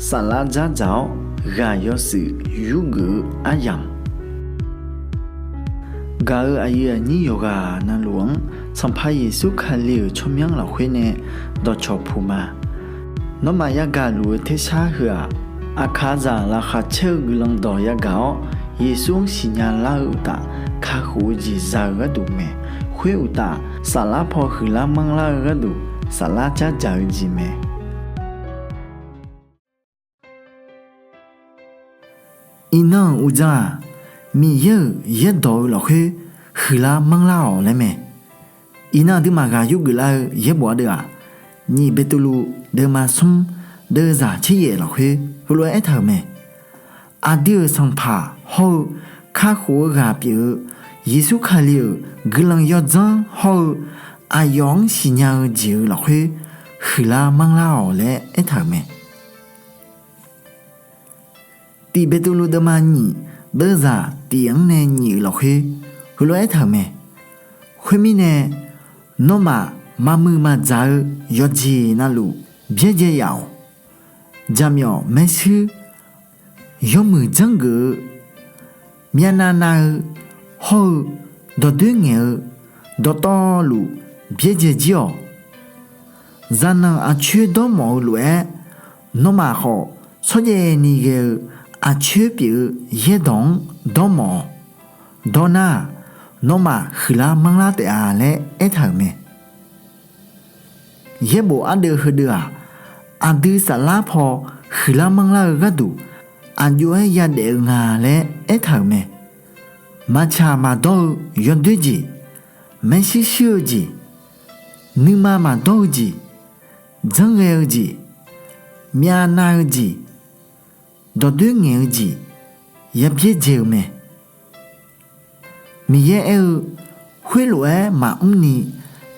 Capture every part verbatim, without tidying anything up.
Saflar dzardzaq-awr ghaq yawshuif yurgeuf-eu aryamq, gaq-euq aqyuif aqnyir yawqghaq navluf-anr Sanqpaq Yeqsur Kali-euq tsawrmyanr lafkhoer nae dawqcawq puq ma. Nawmaf yagaq luf-eu tersar heu-aq, aqkaqzaq laqkhaq caer-eu guiqlanq dawq yagaq-awr, Yeqsur-anr siqnya lar-eu uqtaf, kakhof-eu jeq za-eu gharduq mae. Khoer uqtaf, saflar paw huiqlar manrlar-eu gharduq, saflar dzardzaq-eu jeq mae. Iqnan-euq uqdzan-aq, Miqyaer-euq yaerdawq-eu lafkhoer huiqlar manrlar-awq laer mae. Iqnan aqduimaf ghaq yurgeuf lar-eu yaerbof ardeuv-aq, nyiq Beqtuvluv deuvma smr deuvzaq tser yaef lafkhoer heulof-aer aertaq-euq mae. Aqdui-euq Sanqpaq hawr-eu kakhof-eu ghaq pyeuf-eu Yeqsur Kali-euq guiqlanq yawdzanr hawr-eu aqyawf-anr siqnya-eu jeq-eu lafkhoer huiqlar manrlar-awq laer aertaq-euq mae. Tiq Beqtuvluv deuvma nyiq deuvzaq tiq-anr nae nyiq-euq lafkhoer heulof-aer aertaq-euq mae. Khoermirnae, nawmaf maqmuiq maqdzaq-eu yawqjeq navluf byaerdzae yaf-awq. Jaqmyawf maershuir, yawmuiq janrgeuf-eu, myavnav nav-eu hawr-eu dawqdoer ngaeq-eu dawqtawvluf byaerdzae jir-awq. Zaqnanq aqcoer dawrmawf-eu lof-aer, nawmaf khawf shawrjaev ni ghae-eu aqcoer pyeuf-eu yaerdawq-anr dawrmawf-awq. Dawr nar-aq, nawmaf huiqlar manrlar taef-a laer aertaq-euq mae. Yaerbof ardeuv heudeuv-aq, aqdui saflar paw huiqlar manrlar-eu gharduq aqjox-aer yadaef-eu nga laer aertaq-euq mae. Maqtsaq maqdawr-eu yawdoer jeq, maershuir shuir-eu jeq, nuima maqdawr-eu jeq, janrghae-eu jeq, myavnav-eu jeq, dawqdoer ngaeq-eu jeq yabyaerdzae-eu mae. Miqyaer aer-eu, khoerlof-aer maqmr ni,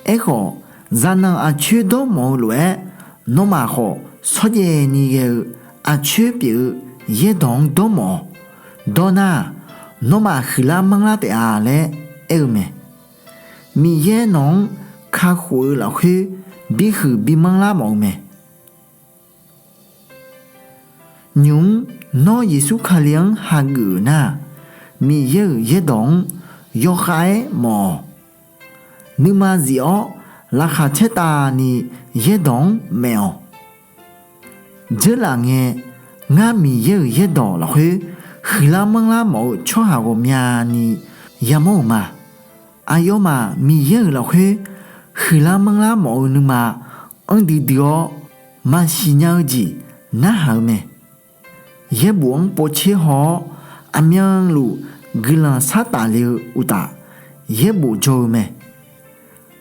aerkhawf, zaqnanq aqcoer dawrmawf-eu lof-aer, nawmaf khawf shawrjaev ni ghae-eu aqcoer pyeuf-eu yaerdawq-anr dawrmawf-awq. Dawr nar-aq, nawmaf huiqlar manrlar taef-a laer aer-eu mae. Miqyaer nawq-anr kakhof-eu lafkhoer bihuiq bimanr lar mawf-eu mae. Nymq-mr nawr Yeqsur Kali-anr hageuf-euq nar-aq, Miqyaer-euq yaerdawq-anr yawkhav-aer mawf-awq. Nuima zif-awr laqkhaq caertavni yaerdawq-anr maef-awq. Dzeurlaf ngae, ngar Miqyaer-euq yaerdawq lafkhoer huiqlar manrlar mawf-eu tsawrhaq ghawqmyani yamawr-euq ma. Aqyawfmaf Miqyaer-euq lafkhoer huiqlar manrlar mawf-eu nuima anr duidui-awr, maqsiq nya-eu jeq narhaq-eu mae. Yaerbof-anr povtser haw-awr, aqmyanluf guiqlanq sar tafle-eu uqtaf, yaerbof jawr-eu mae.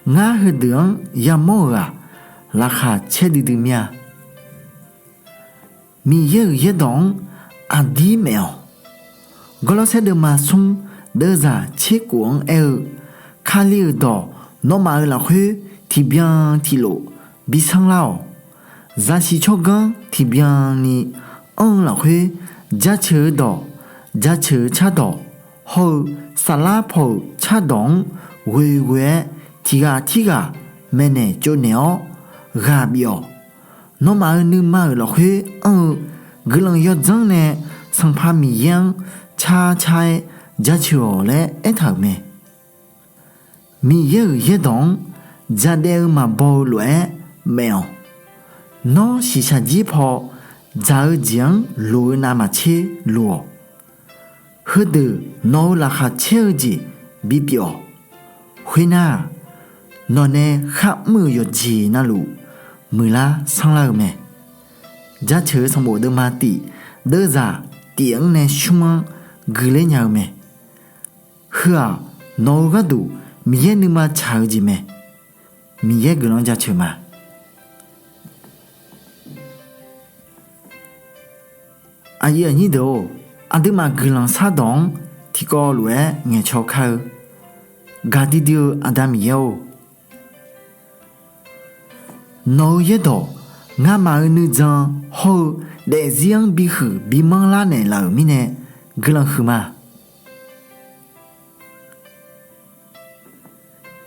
Ngar heudeuq-anr yamawr-euq-aq, laqkhaq caer duidui mir-a. Miqyaer-euq yaerdawq-anr aqdir maef-awq. Gawrlawrsaer deuvma smr deuvzaq tser kof-anr aer-eu, Kali-euq dawq nawmaf-euq lafkhoer tiqbyan tiqlof bisanr lar-awq. Zaqsiq tsawrganr tiqbyan ni anr-eu lafkhoer, jaceuq-eu dawq, jaceuq-eu cardawq, hawr-eu saflar paw-euq cardawq-anr ghoeghoe-aer tiqghaq tirghaq maeqnaeq tsovnaeq-awr ghaq bif-awq. Nawmaf-euq nuima-euq lafkhoer anr-eu guiqlanq yawdzanr nae Sanqpaq Miqyaer-anr carcar-aer jaceuq-awq laer aertaq-euq mae. Miqyaer-euq yaerdawq-anr dzaqdaev-eu maqbaw-eu lof-aer maef-awq. Nawr shiqshaq jir paw dzaq-eu jeq-anr loq-eu navmaqtser loq-awq. Heudeuq nawq-eu laqkhaq caer-eu jeq bipyeuf-awq. Khoernar-aq, nawqnae kharmr-euq yawqjeq navluf muiqlar sanrlar-eu mae. Jaceuq-eu sanqbof deuvma tif deuvzaq tif-anr nae shmr-anr guiqler nya-eu mae. Heu-aq, nawq-eu gharduq Miqyaer nuima tsaq-eu jeq mae. Miqyaer guiqlanq jaceuq ma. Aqyuif aqnyir deuq-or, aqduimaf guiqlanq shardawq-anr tiqkawv lof-aer ngaeqcaw kar-eu. Gaqdui dui-eu Aqda Miqyaer-or, nawq-eu yaerdawq ngamaf-eu nuijan hawr-eu daefzir-anr bihuiq bimanr lar naeqlaf-euq mirnae guiqlanq huiqma.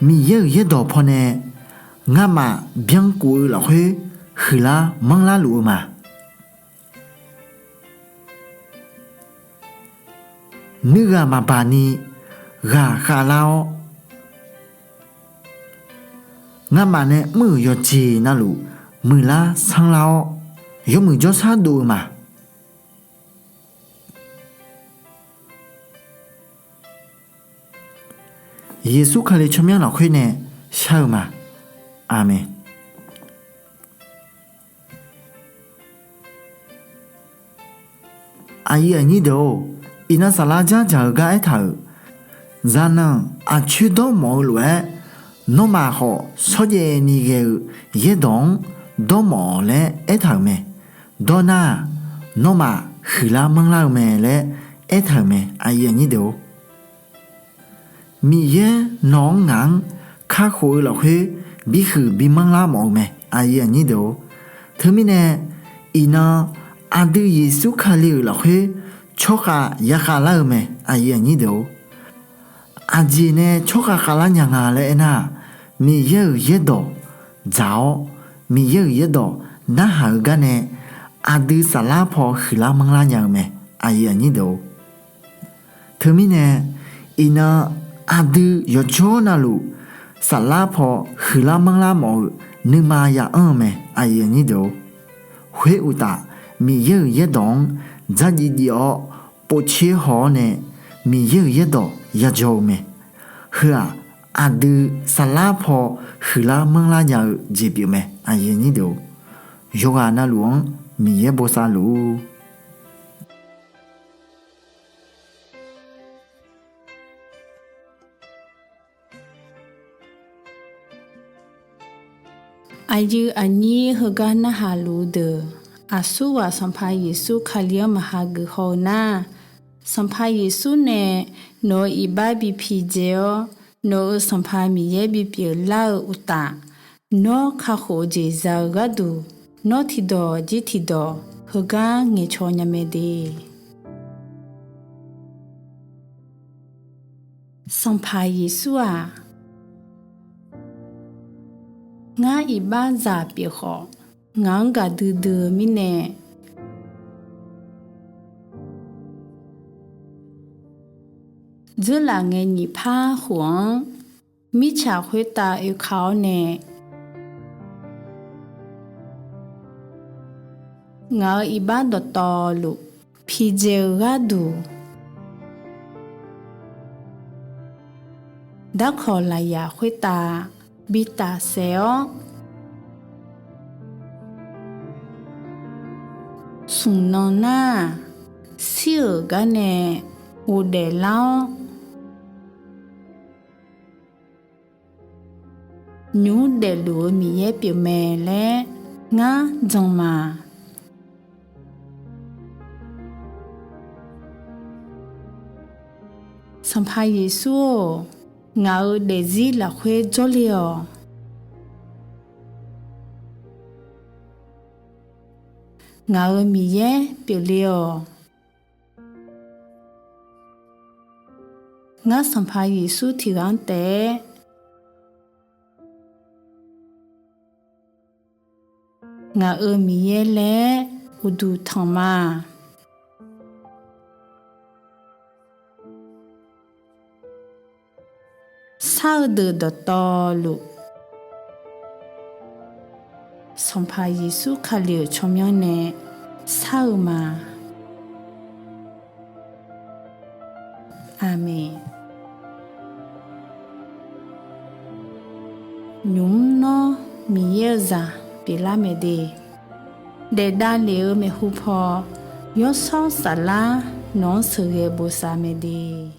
Miqyaer-euq yaerdawq pawnae ngamaf byankuf-eu lafkhoer huiqlar manrlar luf-eu ma. nuighaq maqbaq ni ghaqkhav lar-awr, ngamaf nae mr-euq yawqjeq navluf muiqlar sanrlar-awr, yawmuiq jawrshar dov-eu ma. Yeqsur Kali tsawrmyanr lafkhoer nae shar-eu ma. Aqmeq. Aqyuif aqnyir deuq-or, iqnan saflar dzardzaq-eu gar aertaq-euq, zaqnanq aqcoer dawrmawf-eu lof-aer, nawmaf khawf shawrjaev ni ghae-eu yaerdawq-anr dawrmawf-awq laer aertaq-euq mae. Dawrnar-aq, nawmaf huiqlar manrlar-eu mae laer aertaq-euq mae. Aqyuif aqnyir deuq-or, Miqyaer nawq-anr ngaq-anr kakhof-eu lafkhoer bihuiq bimanrlar mawf-eu mae. Aqyuif aqnyir deuq-or, teumirnae iqnan aqdui Yeqsur Kali-euq lafkhoer tsawrkhav yakhav lar-eu mae. Aqyuif aqnyir deuq-or, aqjeq nae tsawrkhav khavlar nya nga laer aernar-aq, Miqyaer-euq yaerdawq dzaq-awr, Miqyaer-euq yaerdawq narhaq-eu garnae aqdui saflar paw huiqlar manrlar nya-eu mae. Aqyuif aqnyir deuq-or, teumirnae iqnan aqdui yawqjawr navluf saflar paw huiqlar manrlar mawf-eu nuima ya'anr-eu mae. Aqyuif aqnyir deuq-or, khoer uqtaf Miqyaer-euq yaerdawq-anr dzardziv dziv-awr povtser haw-awr nae Miqyaer-euq yaerdawq yadzaw-eu mae. Heu-aq, aqdui saflar paw huiqlar manrlar nya-eu jeq pyeuf mae. Aqyuif aqnyir deuq-or, yawqghaq navluf-anr Miqyaer bosav luf-ur. Aqyuif aqnyir heugar narhaq luf-eu deuq, aqsurghaq Sanqpaq Yeqsur Kali-anr maqha geuf haw-eu nar, Sanqpaq Yeqsur nae nawq-euq iqbax bi pidzae-awr, nawq-euq Sanqpaq Miqyaer bipyeuf lar-eu uqtaf, nawr kakhof-eu jeq za-eu gharduq, nawr tiqdawq jir tiqdawq heugar ngaeqcaw nya mae de. Sanqpaq Yeqsur-aq, ngar iqbaxzaq pyeuf khawf, ngaq-anr gaqdui dui-eu mirnae, dzeurlaf ngae nyiq par khof-anr mirtsaq khoertav oeka-awr nae, ngaq-euq iqbax dawqtawvluf pidzae-eu gharduq, darkawq lafyaq khoertav bi tafsaef-awr, smq nan nar-aq, shir-euq garnae ghofdaef lar-awr, nymq mr daefluf-eu Miqyaer pyeufmae laer ngar jan ma. Sanqpaq Yeqsur-or, ngaq-euq daefzir lafkhoer jawrle-awq. Ngaq-euq Miqyaer pyeufle-awq. Ngar Sanqpaq Yeqsur tiqghaq-anr taef-aer ngaq-euq Miqyaer laer uqduq tanq ma. Shar-eu deuq dawqtawvluf, Sanqpaq Yeqsur Kali-euq tsawrmyanr nae shar-eu ma. Aqmeq. Nymq mr nawr Miqyaer-eu zaq pyeuflar mae de. Daef davlef-eu maeqhu paw, Yawshawr Saflar nawq-anr sheuqghae bosav mae de.